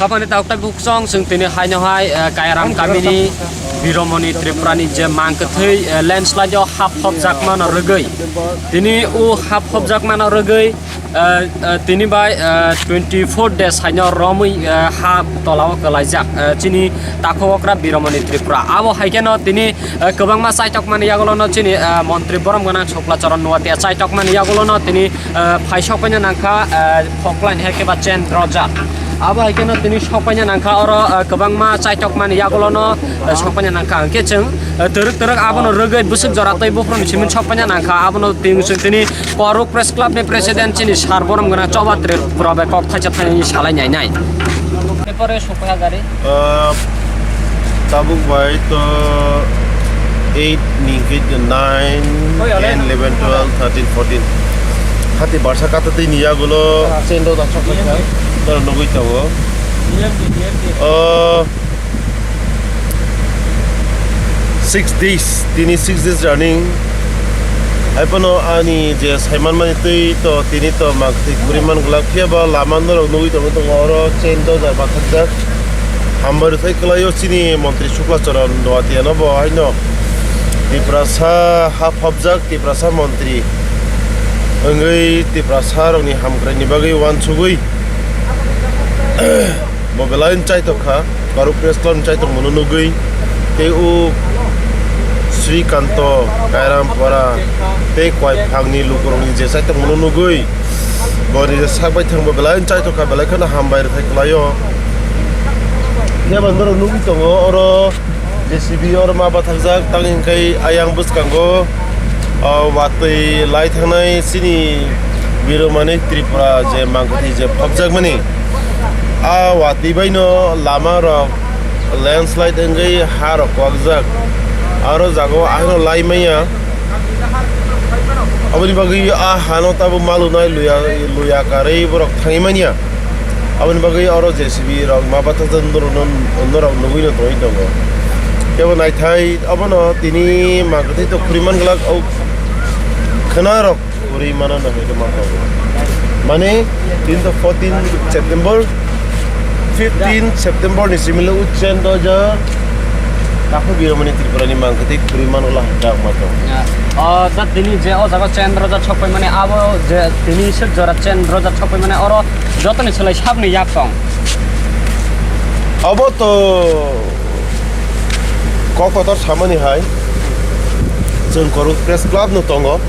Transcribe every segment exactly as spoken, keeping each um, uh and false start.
Hapani taukta buksong chwng tini haino hai, eh, Kairam kamini Biromoni Tripurani je mangkwthwi, eh, landslide o hap hopjakmano rwgwi. Tini o hap hopjakmano rwgwi, eh, eh, tini bai, eh, twenty four days haino romwi, eh, ha tolao kwlaijak, eh, chini takhuk okra Biromoni Tripura. Abo hai kheno tini, eh, kwbangma chaitokmani yagulono chini, eh, montri borom gwnang Sukla Charan Noatia chaitokmani yagulono tini, eh, phai sokpaina nangkha, eh, Phoklaini hai khe ba Chendroja. Abo hai kheno tini sokpaina nangkha oro, eh, kwbangma chaitokmani yagulono, eh, sokpaina nangkha. Hwnkhe chwng, eh, twrwk twrwk abono rwgwi bwswk jora tei buphuruni simi sokpaina nangkha. Abono tini chwng tini Koruk Press Club ni President chini sir borom gwnang Choba Tripura bai kok thaisa thainwi salai nainai. Epore sokha gari. Ah, tabuk bai to eight ni hwnkhe nine, ten, eleven, twelve, thirteen, fourteen. Hati barsa kata tei ni yagulo. Ah, Chendroja sokha. Toro nugui tongo. Oh, six days, tini six days running. Haiphano ani je saimanmani twi to tini to mangtwi khuri man glak, phiya ba lama norok nugui tongo, tongo oro Chendroja bathakjak. Hambai rwthai kwlaio chini montri Sukla Charan Noatia no bo haino Tiprasa ha phobjak, Tiprasa montri wngwi Tiprasa rokni hamkraini bagwi uansugwi bo belai chaitok kha, Koruk Press Club ni chaitok mono nugwi tei o Srikanto, Kairampara tei Koiphangni lukurokni je chaitok mono nugwi bo ni je sak baithang bo belai chaitok kha, belai kheno hambai rwthai kwlaio. Phiya ba norok nugwi tongo oro J C B oro ma bathakjak, tang hwnkhe ayang bwskango, o, watwi lai thangnai chini Biromani Tripura je mangkwthwi je phobjakmani, a watwi baino lama rok landslide wngwi ha rok kwkjak, aro jaga o ahino lai manya. Aboni bagwi a hano tabuk malunai luya, luya karwi borok thangwi manya. Aboni bagwi oro J C B rok ma bathajak norok no, norok nugwi no tongwi tongo. Kebo naithai abono tini mangkwthwi to khuri man glak, o khwna rok khuri mano no hoi ma tongo. Mane tini to fourteen September, fifteen September ni simi le Chendroja takhuk Biromani Tripura ni mangkwthwi khuri man glak hwnjak ma tongo. O da tini je o jaga Chendroja sokpai mani abo je tini se jora Chendroja sokpai mani oro jotoni swlai sabni yak tong. Abo to kok kotor samani hai. Chwng Koruk Press Club no tongo.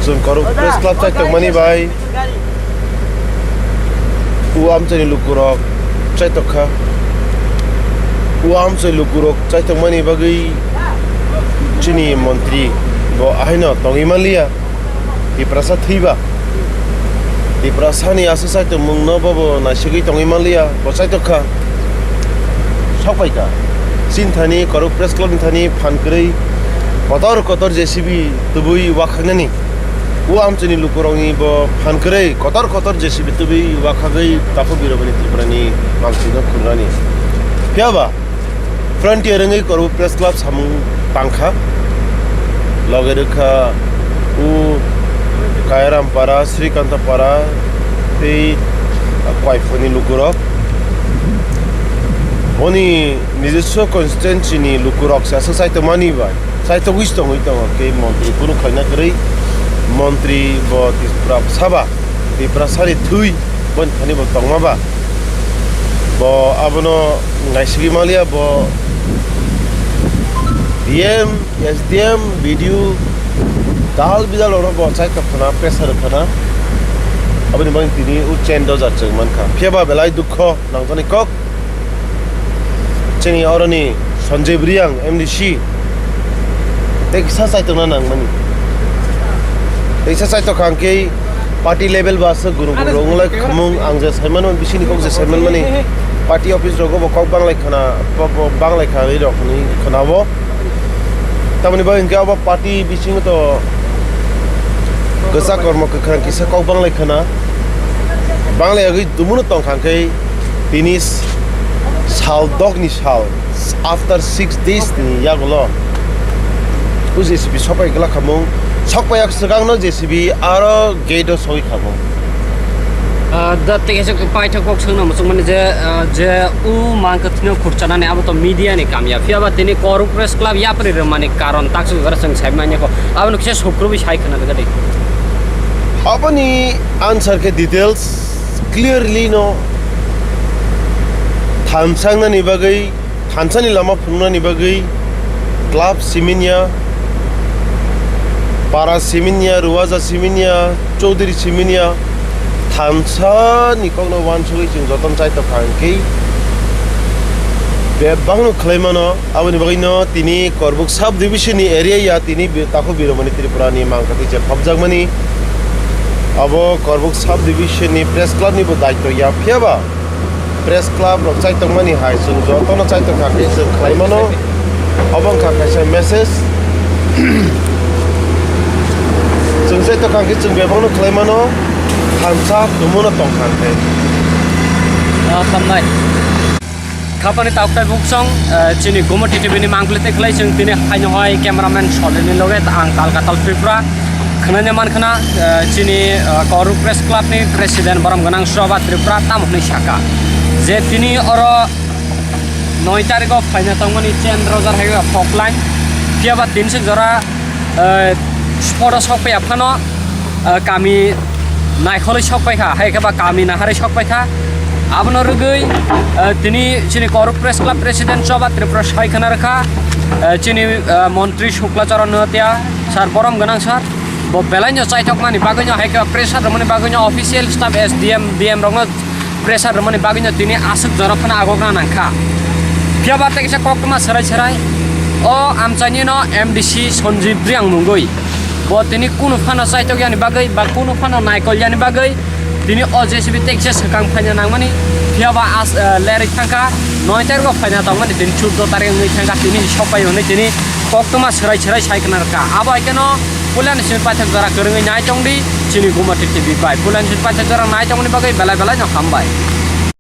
Chwng Koruk Press Club chai tongmani bai. O amchaini lukurok chai tokha. O amchai lukurok chai tongmani bagwi chini montri bo ahaino tongwi manliya. Tiprasa thwiba. Tiprasani aswk saitok mungno bobo naisigwi tongwi manliya, bo saitok kha. Sokpai kha. Chini thani Koruk Press Club ni thani phan kwrwi kotor kotor J C B tubui wakhaknani. O amchaini lukurokni bo phan kwrwi kotor kotor J C B tubui wakhagwi takhuk Biromani Tripurani mangtwino khunani. Phiya ba? Frontier wngwi Koruk Press Club samung tangkha. Loge rwkha o Kairampara, Srikantapara tei Koiphangni lukurok. Boni nijoswo constituency ni lukurok se aswk chaitokmani bai chaitogwi tongwi tongo, tei montri kunu khlaina kwrwi. Montri bo Tiprasa ba, Tiprasani thwi boni thani bo tongma ba. Bo abono naisigwi manliya, bo D M, S D M, B D O, dal bidal rokno bo chaitok khna, pressure khna. Aboni bagwi tini o Chendroja chwng mankha. Phiya ba belai dukho nangjaknai kok. Chini oroni Sanjay Bwriyang M D C tei kisa chaitokna nangmani. Tei kisa chaitok kha hwnkhe party level ba aswk gurung gurung rok wnglai khumung, ang je saimano, bisingni kok je saimanmani party office rogo bo kok banglai khna, bo, bo banglai kha rok hwnwi khna-o. Tamoni bagwi hwnkhe abo party bisingo to kwchak kormo kwkhwrang kisa kok banglai khna. Banglai yagwi dumuno tongkha hwnkhe tini sal dokni sal, after six days ni yagulo o J C B sokpai glak khamung, sokpai yak swkangno J C B aro gate o sogwi khamung. Ah, da tei kaisa paithak kok swngna muchungmani je, ah, je o mankha thwino khurchanani abo to media ni kamya. Phiya ba tini Koruk Press Club yapri rwmani karon taksuk jora chwng sai manya kho. Abono kisa sukrubwi sai khna rwgadi. Aboni answer khe details clearly no thamsangnani bagwi thansani lama phunuknani bagwi club siminya, para siminya, ruwaja siminya, chowdhury siminya, thansani kokno uansugwi chwng jotono chaitokha hwnkhe bebakno khlai mano. Aboni bagwino tini Korbuk sub division ni area ya tini bi-, takhuk Biromani Tripura ni mankha twi je phobjakmani. Abo Korbuk sub division ni press club ni bo daityo ya, phiya ba press club rok chaitokmani hai chwng jotono chaitokha khe chwng khlai mano. Obo wngkha kaisa message. Chwng chaitokha khe chwng bebakno khlai mano, thansa tumuno tongkha khe. Ah, hambai. Khapani tauktai buksong, eh, chini Gumoti T V ni mangpili tei khlai chwng tini haino hai cameraman Solini loge ang Kalkatal Tripura. Khwnani mankhana, eh, chini, eh, Koruk Press Club ni President borom gwnang Shobha Tripura tamo hwnwi saka je tini oro noi tarikh o phaina tongmani Chain Rojar hai Phoklang phiya ba tinsik jora, eh, spot o sok phaiya phano, eh, kami naikholi sok paikha, hai khe ba kami naharwi sok paikha. Abono rwgwi, eh, tini chini Koruk Press Club President Shobha Tripura sai khna rwkha, eh, chini, eh, Montri Shukla Charan Noatia sir, borom gwnang sir. Bo belaino chaithokmani bagwino, hai khe pressure rwmani bagwino, official staff S D M, D M rokno pressure rwmani bagwino tini aswk jora phano agokna nangkha. Phiya ba tei kisa koktwma swrai swrai o amchaini no M D C Sanjeev Reang mungwi bo tini kunu phano chaithok yani bagwi ba kunu phano naikol yani bagwi tini o J C B tei kisa swkang phaina nangmani. Phiya ba as, eh, lerwi thangkha, noi tarikh o phaina tongmani, tini chuddo tarikh wngwi thangkha, tini sok pai hwnwi tini koktwma swrai swrai sai khna rwkha. Abo hai kheno puilani simi paithak jora kwrwngwi nai tongdi chini Gumoti T V bai. Puilani simi paithak jora nai tongmani bagwi belai belai no hambai.